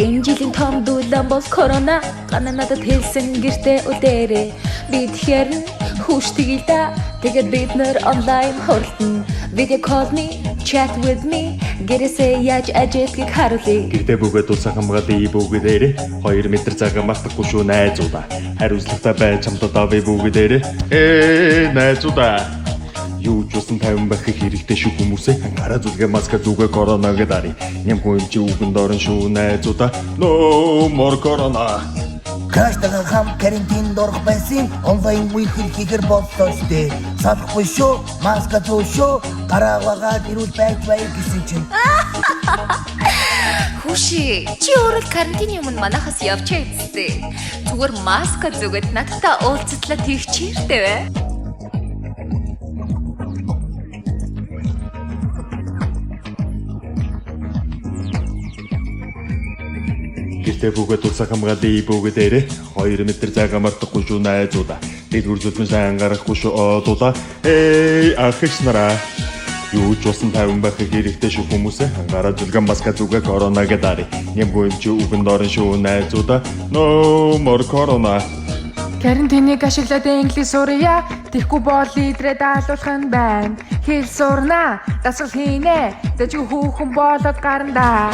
Энэ жилийн том дулаан бол корона. Гана надад хэлсэн гэртээ үлдээрэй. Бид хэрн хүүшдэг л да. Тэгээд бид нэр онлайн хуралдана. Video call me, chat with me. Гэрээсээ яаж ажиллахыг харуулъя. Гэртээ бөгөөд улсаа хамгаалъя бүгдээрээ. 2 метр зайгаа мартахгүй шүү найзуудаа. Хариуцлагатай байж хамтдаа авъя бүгдээрээ. Ээ найзуудаа. Юу ч усан тайван байх хэрэгтэй шүү хүмүүсээ. Гараа зүлгээ маска зүгээ корона гэдээ арь. Ням хүн чи үгэнд орон шүү найзуудаа. No more corona. Краштайгаа хам карантинд орох байсан, онлайн үйл хийхэр боллоо штэ. Салахгүй шүү, маска зүү шүү, гараа угаагаад эрүүл байж бай гэсэн чинь. Хүүши, чи өөрөө л карантины өмнө манахаас явчаа үсттэй. Зүгээр маска зүгээд надтай уулзтлаа тэгчээртэй бай. Гэртээ бөгөөд улсаа хамгаалъя бүгдээрээ. 2 метр зайгаа мартахгүй шүү найзуудаа. Дэлгүр зүлмэн сайн гарахгүй шүү одуулаа. Эй ах эгч нараа. Юу ч усан тайван байх хэрэгтэй шүү хүмүүсээ. Гараа зүлгэн маска зүгээ корона гэдээ арь. Нямгүй юм чи үгэнд орон шүү найзуудаа. No more corona. Карантиныг ашиглаад инглиш сурья. Тэхгүй бол лидрээ даалуулах нь байна. Хэл сурна, дасгал хийнэ. Зажиг хүүхэн болоод гарна.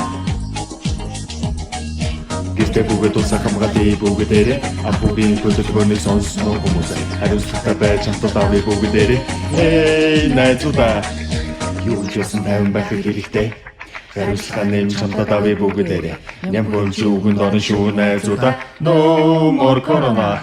Гэртээ бөгөөд улсаа хамгаалъя бүгдээрээ. Апугийн хөдөлгөөнийг сонссон хүмүүсээ. Хариуцлагатай байж хамтдаа авъя бүгдээрээ. Эй найзуудаа. Юу ч усан тайван байх хэрэгтэй. Хариуцлага нэмж хамтдаа авъя бүгдээрээ. Ням хүн чи үгэнд орон шүү найзуудаа. No more corona.